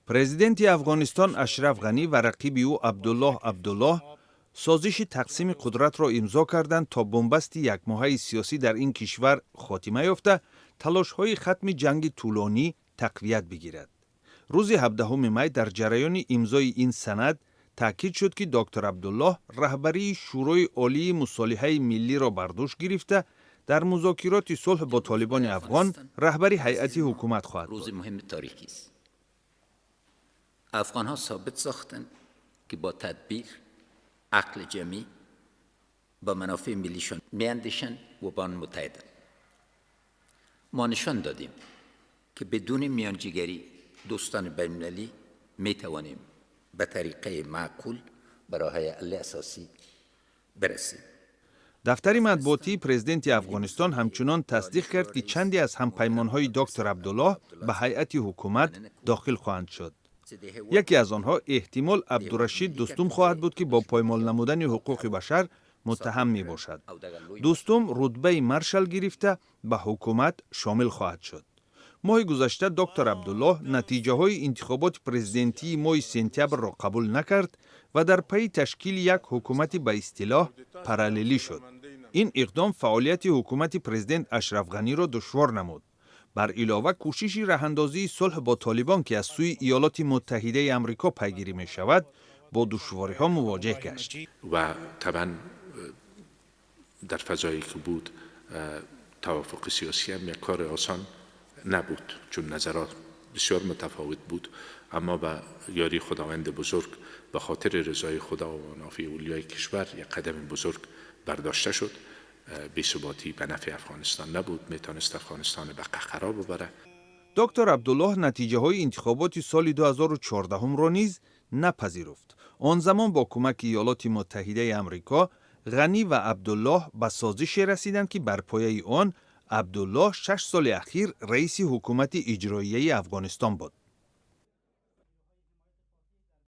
Президенти Афғонистон Ашраф Ғанӣ ва рақиби ӯ Абдуллоҳ Абдуллоҳ созиши тақсими қудратро имзо карданд, то бунбасти якмоҳаи сиёсӣ дар ин кишвар хотима ёфта, талошҳои хатми ҷанги тӯлонӣ тақвият бигирад. Рӯзи 17 май дар ҷараёни имзои ин санад таъкид шуд, ки доктор Абдуллоҳ раҳбарии Шӯрои Олии Мусолиҳаи Миллиро бар дӯш гирифта, дар музокироти сулҳ бо толибони афғон раҳбари ҳайати ҳукумат хоҳад буд. روز مهم تاریخی است. افغان ها ثابت ساختند که با تدبیر، عقل جمعی، با منافع ملیشان میاندیشند و با آن متحدند. ما نشان دادیم که بدون میانجیگری دوستان بین‌المللی می توانیم به طریقه معقول به راه حل اساسی برسیم. Дафтари матбуотии президенти Афғонистон ҳамчунон тасдиқ кард, ки чанде аз ҳампаймонҳои доктор Абдуллоҳ ба ҳайати ҳукумат дохил хоҳанд шуд. Яке аз онҳо эҳтимол Абдурашид Дустум хоҳад буд, ки бо поймол намудани ҳуқуқи башар муттаҳам мебошад. Дустум рутбаи маршал гирифта, ба ҳукумат шомил хоҳад шуд. Моҳи гузашта доктор Абдуллоҳ натиҷаҳои интихоботи президентии моҳи сентябрро қабул накард ва дар пайи ташкили як ҳукумати ба истилоҳ параллелӣ шуд. Ин иқдом фаъолияти ҳукумати президент Ашраф Ғаниро душвор намуд. Бар илова, кӯшиши раҳандозии сулҳ бо толибон, ки аз сӯи Иёлоти Муттаҳидаи Амрико пайгирӣ мешавад, бо душвориҳо мувоҷеҳ гашт. و طبعا در فضایی که بود، توافق سیاسی هم یک کار آسان نبود، چون نظرات بسیار متفاوت بود. اما به یاری خداوند بزرگ، به خاطر رضای خدا و منافع اولیای کشور، یک قدم بزرگ برداشته شد. بی‌ثباتی به نفع افغانستان نبود، میتونست افغانستان به قهقرا ببره. Доктор Абдуллоҳ натиҷаҳои интихоботи соли 2014-ро низ напазируфт. Он замон бо кӯмаки Иёлоти Муттаҳидаи Амрико Ғанӣ ва Абдуллоҳ ба созише расиданд, ки бар пояи он Абдуллоҳ 6 соли ахир раиси ҳукумати иҷроияи Афғонистон буд.